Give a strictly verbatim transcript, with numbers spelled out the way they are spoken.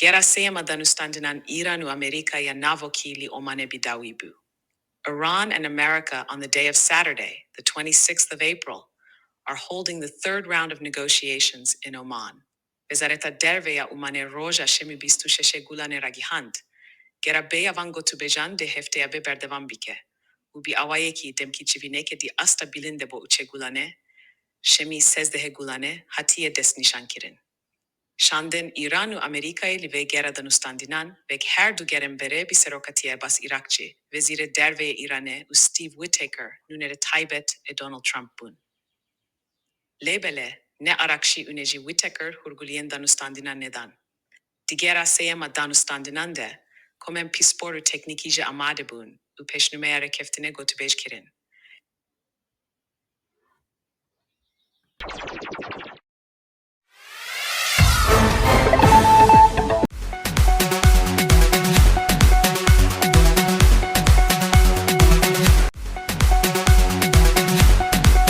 Gera sêyem a danûstandînan Îran û Amerîka ya navokî li Omanê bi dawî bû. Iran and America on the day of Saturday, the twenty-sixth of April, are holding the third round of negotiations in Oman. Wezareta Derve ya Omanê roja Şemî bîst û şeşê Gulanê ragihand, gera bêya van gotûbêjan dê hefteya vê berdewam bike û bi awayekî demkî civîneke di asta bilind de bo ûçê Gulanê, Şemî sezdehê Gulanê, hatiye destnîşankirin. Şandên Îran û Amerîkayê li vê gera danûstandînan, wek her du gerên berê bi serokatiya Abbas Îrakçî, Wezîrê Derve yê Îranê û Steve Witteker, nûnerê taybet ê Donald Trump bûn. Lê belê, ne Arakşî û ne jî Witteker hûrguliyên danûstandînan nedan. Di gera sêyem a danûstandînan de, komên pîspor û teknîkî jî amade bûn û pêşnûmeya rêkeftinê gotûbêj kirin.